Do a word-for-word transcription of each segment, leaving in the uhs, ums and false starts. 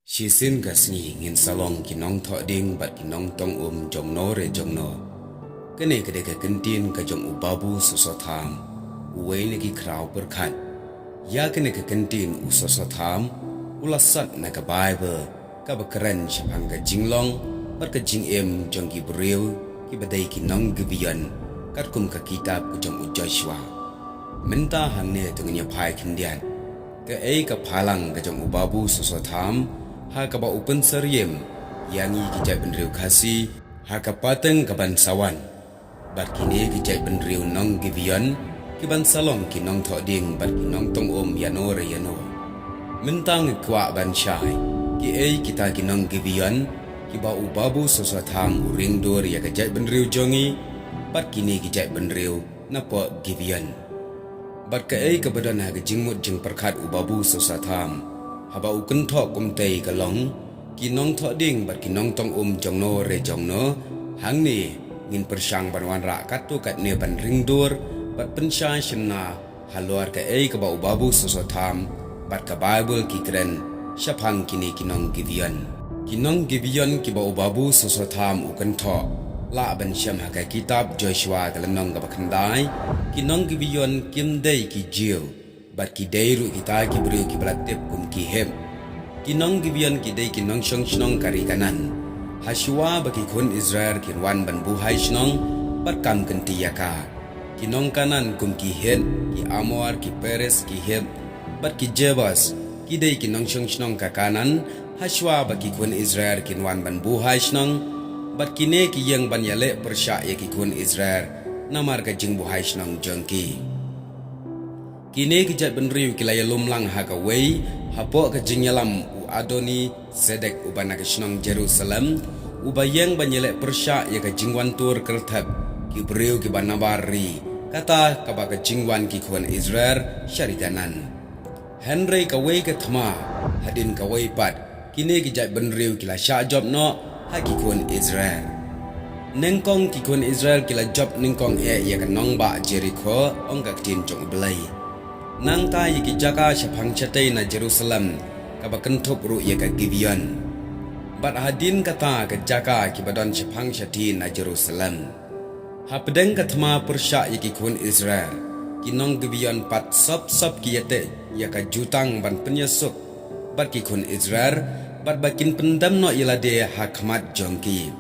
Shisien ka sngi ngin sa long ki nongthoh dieng bad ki nongtong um jongno re jongno. Kane ka dei ka kyntien ka jong u Babu Soso Tham, uwei na ki khraw pyrkhat. Ïa kane ka kyntien u Soso Tham u la sot na ka Baibl kaba kren shaphang ka jinglong bad ka jingim jong ki briew kiba dei ki nong Gibeon, katkum ka kitab ka jong u Joshua. Mynta hangne to ngin ïa phai khyndiat. Kaei ka phalang ka jong u Babu Soso Tham ha kaba u pynsyriem ïa ngi ki jaitbynriew Khasi ha ka pateng kaban sa wan, bad kine ki jaitbynriew nong Gibeon kiban sa long ki nongthoh dieng bad ki nongtong um ïano re ïano. Mynta ngi kwah ban shai, kiei kita ki nong Gibeon kiba u Babu Soso Tham u ring dur ïa ka jaitbynriew jong ngi bad kine ki jaitbynriew napoh Gibeon. Bad kaei kaba don ha ka jingmut jingpyrkhat u Babu Soso Tham haba u kynthoh kumtei ka long, ki nongthoh dieng bad ki nongtong um jongno re jongno. Hangne ngin pyrshang ban wanrah katto katne ban ring dur bad pynshai shynna halor kaei kaba u Babu Soso Tham bad ka Baibl ki kren shaphang kine ki nong Gibeon. Ki nong Gibeon kiba u Babu Soso Tham u kynthoh, lah ban shem ha ka kitab Joshua ka lynnong kaba khyndai, ki nong Gibeon kim dei ki Jiw, bad ki dei ruh kita ki briew kiba la tip kum ki Hib. Ki nong Gibeon ki dei ki nongshong shnong ka ri Kanaan. Hashwa ba ki khun Israel kin wan ban buhai shnong bad kam kynti ïa ka, ki nong Kanaan kum ki Hit, ki Amor, ki Periz, ki Hiv, bad ki Jebus, ki dei ki nongshong shnong ka Kanaan, hashwa ba ki khun Israel kin wan ban buhai shnong, bad kine ki ïeng ban ïaleh pyrshah ïa ki khun Israel namar ka jingbuhai shnong jong ki. Kine ki jaitbynriew ki la ïalum lang ha kawei, hapoh ka jingïalam u Adoni Zedek uba na ka shnong Jerusalem, uba ïeng ban ïaleh pyrshah ïa ka jingwan tur kyrthep ki briew kiba nabar ri, kata kaba ka jingwan ki khun Israel sha ri Kanaan. Hynrei kawei ka thma, hadien kawei pat, kine ki jaitbynriew ki la shah jop noh ha ki khun Israel. Nyngkong ki khun Israel ki la jop nyngkong eh ïa ka nongbah Jerikho, ong ka ktien jong U Blei. Nangta ïa ki jaka shaphang shatei na Jerusalem, kaba kynthup ruh ïa ka Gibeon. Bad hadien kata ka jaka kiba don shaphang shathie na Jerusalem. Hapdeng ka thma pyrshah ïa ki khun Israel, ki nong Gibeon pat sop sop ki ïateh ïa ka jutang ban pynïasuk bad ki khun Israel, bad ba kin pyndem noh ïa lade ha khmat jong ki.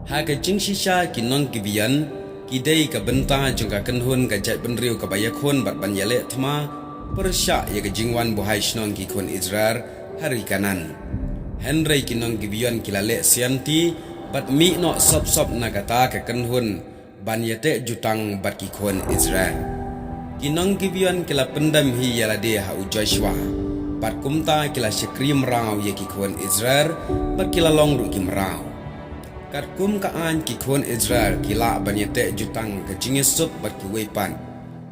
Ha ka jingshisha ki nong Gibeon ki dei ka bynta jong ka kynhun ka jaitbynriew kaba ïakhun bad ban ïaleh thma pyrshah ïa ka jingwan buhai shnong ki khun Israel ha ri Kanaan. Hynrei ki nong Gibeon ki la leh sianti bad mih noh sop sop na kata ka kynhun ban ïateh jutang bad ki khun Israel. Ki nong Gibeon ki la pyndem hi ïa lade ha u Joshua, bad kumta ki la shakri mraw ïa ki khun Israel, bad ki la long ruh ki mraw. Katkum ka aiñ ki khun Israel ki lah ban ïateh jutang ka jingïasuk bad kiwei pat,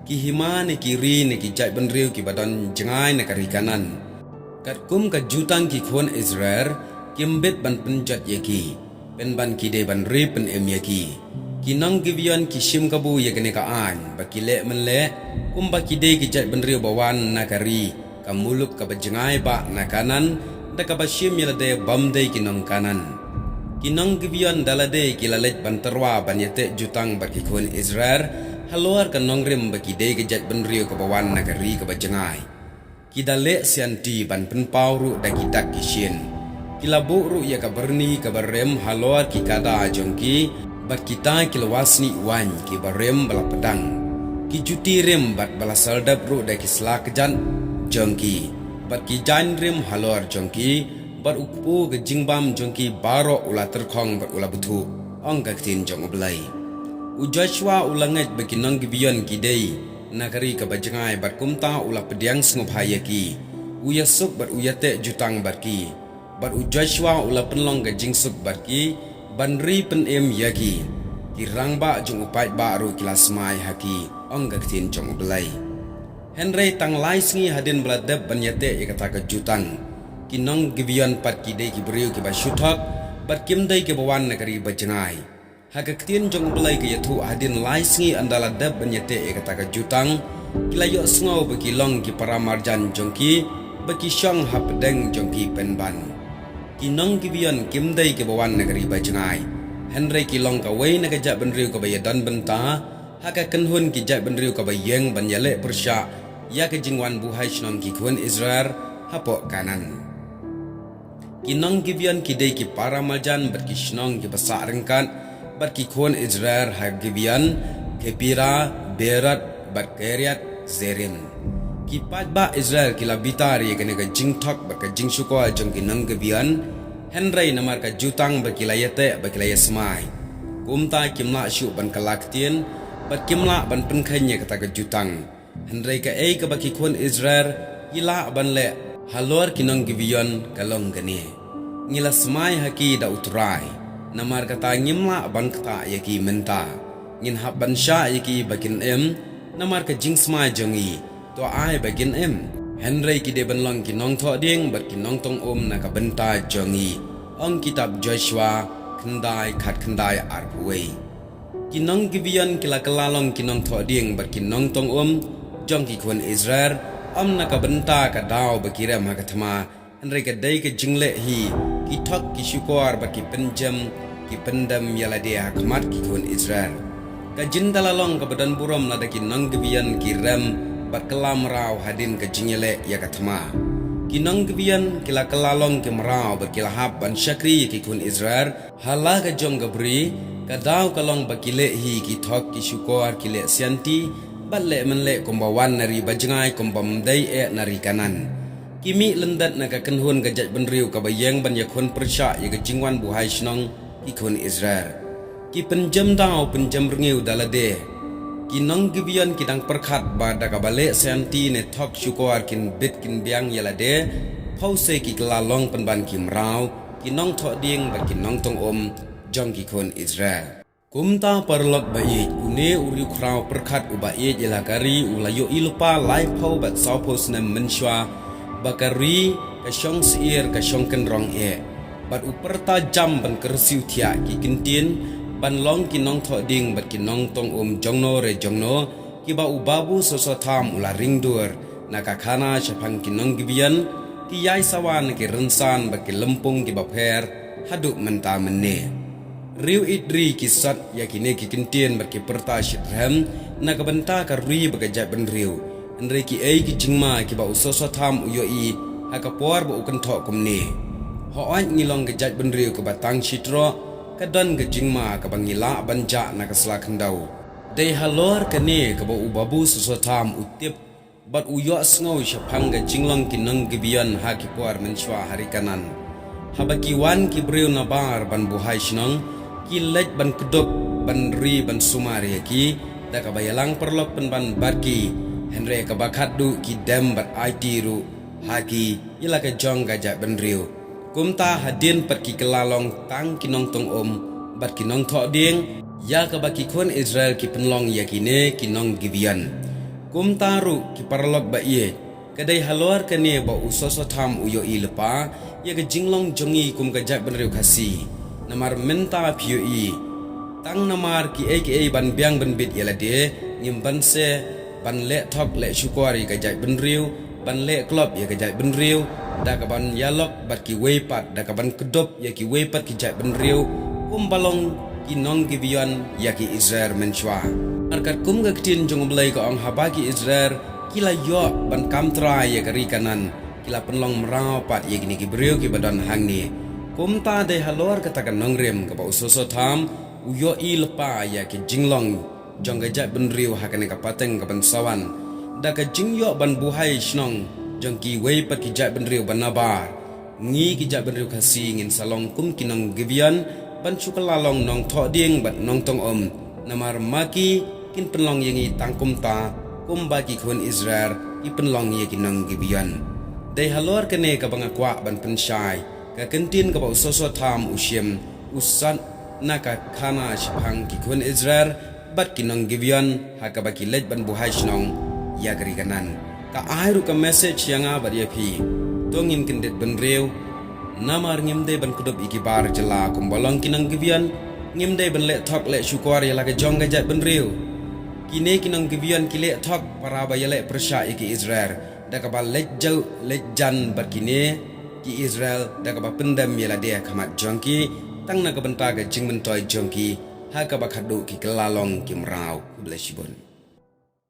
ki hima ne ki ri ne ki jaitbynriew kiba don jngai na ka ri Kanaan. Katkum ka jutang ki khun Israel, kim bit ban pynjot ïa ki, pynban ki dei ban ri pynim ïa ki. Ki nong Gibeon ki shim kabu ïa kane ka aiñ, ba ki leh mynleh, kumba ki dei ki jaitbynriew ba wan na ka ri, ka muluk kaba jngai bah na Kanaan, da kaba shim ïa lade bym dei ki nong Kanaan. Ki nong Gibeon da lade ki la leit ban tyrwa ban ïateh jutang bad ki khun Israel, halor ka nongrim ba ki dei ki jaitbynriew kaba wan na ka ri kaba jngai. Ki da leh sianti ban pynpaw ruh da ki dak ki shin. Ki la buh ruh ïa ka byrni kaba rim halor ki kada jong ki, bad kita ki la wah snieh waiñ kiba rim ba la pdang. Ki juti rim bad ba la saldep ruh da ki sla kjat jong ki, bad ki jaiñ rim halor jong ki, bad u kpu ka jingbam jong ki baroh u la tyrkhong bad u la bthuh, ong ka ktien jong U Blei. U Joshua u la ngeit ba ki nong Gibeon ki dei na ka ri kaba jngai bad kumta u la pdiang sngewbha ïa ki. U ïasuk bad u ïateh jutang bad ki. Bad u Joshua u la pynlong ka jingsuk bad ki, ban ri pynim ïa ki. Ki rangbah jong u paidbah ruh ki la smai ha ki, ong ka ktien jong U Blei. Hynrei tang lai sngi hadien ba la dep ban ïateh ïa kata ka jutang, ki nong Gibeon pat ki dei ki briew kiba shu thok, bad kim dei kiba wan na ka ri ba jngai. Ha ka ktien jong U Blei ka ïathuh hadien lai sngi ynda la dep ban ïateh ïa kata ka jutang, ki la ïohsngew ba ki long ki para marjan jong ki, ba ki shong hapdeng jong ki pynban. Ki nong Gibeon kim dei kiba wan na ka ri ba jngai, hynrei ki long kawei na ka jaitbynriew kaba ïadon bynta ha ka kynhun ki jaitbynriew kaba ïeng ban ïaleh pyrshah ïa ka jingwan buhai shnong ki khun Israel hapoh Kanaan. Ki nong Gibeon ki dei ki para marjan bad ki shnong kiba sah ryngkat bad ki khun Israel ha Gibeon, Kephira, Beeroth bad Kiriath Jearim. Ki paidbah Israel ki la bitar ïa kane ka jingthok bad ka jingshukor jong ki nong Gibeon, hynrei namar ka jutang ba ki la ïateh ba ki la ïasmai, kumta kim lah shuh ban kylla ktien bad kim lah ban pynkheiñ ïa kata ka jutang. Hynrei kaei kaba ki khun Israel ki lah ban leh halor ki nong Gibeon ka long kane: Ngi la smai ha ki, da U Trai, namar kata ngim lah ban ktah ïa ki mynta. Ngin hap ban shah ïa ki ba kin im namar ka jingsmai jong ngi. To ai ba kin im. Hynrei ki dei ban long ki nongthohdieng bad ki nongtong um na ka bynta jong ngi. Ong kitab Joshua khyndai, khat khyndai arphew wei. Ki nong Gibeon ki la kylla long ki nongthohdieng bad ki nongtong um jong ki khun Israel, ym na ka bynta ka daw ba ki rem ha ka thma, hynrei ka dei ka jingleh hi ki thok ki shukor bad ki pynjem ki pyndem ïa lade ha khmat ki khun Israel. Ka jin da la long kaba don burom lada ki nong Gibeon ki rem bad kylla mraw hadien ka jingïaleh ïa ka thma. Ki nong Gibeon ki la kylla long ki mraw bad ki la hap ban shakri ïa ki khun Israel ha la ka jong ka bri. Ka daw ka long ba ki leh hi ki thok ki shukor, ki leh sianti bad leh mynleh kumba wan na ri ba jngai, kumbym dei eh na ri Kanaan. Ki mih lyndet na ka kynhun ka jaitbynriew kaba ïeng ban ïakhun pyrshah ïa ka jingwan buhai shnong ki khun Israel. Ki pynjem daw pynjem rngiew da lade. Ki nong Gibeon ki dang pyrkhat ba da kaba leh sianti ne thok shukor kin bit kin biang ïa lade, phewse ki kylla long pynban ki mraw, ki nongthohdieng bad ki nongtong um jong ki khun Israel. Kumta paralok ba ïeit, une u riewkhraw pyrkhat uba ïeit ïa la ka ri u la ïohi lypa laiphew bad sawphew snem mynshuwa ba ka ri ka shong syier, ka shong kynrong eh, bad u pyrta jam ban kyrsiew thiah ki kyntien ban long ki nongthohdieng bad ki nongtong um jongno re jongno, kiba u Babu Sosotham u la ring dur na ka khana shaphang ki nong Gibeon, ki ïai sawa na ki rynsan bad ki lympung kiba pher haduh mynta mynne. Riew ïeit ri ki sot ïa kine ki kyntien bad ki pyrta shitrhem na ka bynta ka ri bad ka jaitbynriew. Hynrei kiei ki jingma kiba u Sosotham u ïohi ha ka por ba u kynthoh kumne: Hooid, ngi long ka jaitbynriew kaba tang shi troh, ka don ka jingma kaba ngi lah ban jah na ka sla khyndew. Dei halor kane kaba u Babu Sosotham u tip bad u ïohsngew shaphang ka jinglong ki nong Gibeon ha ki por mynshuwa ha ri Kanaan. Haba ki wan ki briew nabar ban buhai shnong, ki leit ban kdup ban ri ban sumar ïa ki da kaba ïalang paralok pynban bad ki, hynrei kaba khatduh ki dem bad aiti ruh ha ki ïa la ka jong ka jaitbynriew. Kumta hadien pat ki kylla long tang ki nongtong um bad ki nongthohdieng, ïa kaba ki khun Israel ki pynlong ïa kine ki nong Gibeon. Kumta ruh ki paralok ba ïeit, ka dei halor kane ba u Sosotham u ïohi lypa ïa ka jinglong jong ngi kum ka jaitbynriew Khasi. Namar mynta phi ïohi, tang namar kiei kiei ban biang ban bit ïa lade, ngim banse ban leh thok leh shukor ïa ka jaitbynriew, ban leh klop ïa ka jaitbynriew da kaban ïalok bad kiwei pat, da kaban kdup ïa kiwei pat ki jaitbynriew, kumba long ki nong Gibeon ïa ki Israel mynshuwa. Ar katkum ka ktien jong U Blei ka ong, haba ki Israel ki la ïoh ban kam trai ïa ka ri Kanaan, ki la pynlong mraw pat ïa kine ki briew kiba don hangne. Kumta dei halor kata ka nongrim kaba u Sosotham u ïohi lypa ïa ki jinglong jong ka jaitbynriew ha kane ka pateng kaban sa wan, da ka jingïoh ban buhai shnong jong kiwei pat ki jaitbynriew ba nabar. Ngi ki jaitbynriew Khasi ngin sa long kum ki nong Gibeon ban shu kylla long nongthohdieng bad nongtong um, namar ma ki kin pynlong ïa ngi tang kumta kumba ki khun Israel ki pynlong ïa ki nong Gibeon. Dei halor kane kaba nga kwah ban pynshai ka kyntien kaba u Sosotham u shim, u sot na ka khana shaphang ki khun Israel bad ki nong Gibeon ha kaba ki leit ban buhai shnong ïa ka ri Kanaan. Ka ai ruh ka message ïa nga bad ïa phi. To ngin kyndit bynriew, namar ngim dei ban kdup ïa ki bar jylla kumba long ki nong Gibeon. Ngim dei ban leh thok leh shukor ïa la ka jong ka jaitbynriew. Kine ki nong Gibeon ki leh thok para ba ïaleh pyrshah ïa ki Israel. da kaba leit jauh leit jan bad kine ki Israel, da kaba pyndem ïa lade ha khmat jong ki, tang na ka bynta ka jingmyntoi jong ki, ha kaba khadduh ki kylla long ki mraw. Khublei shibun.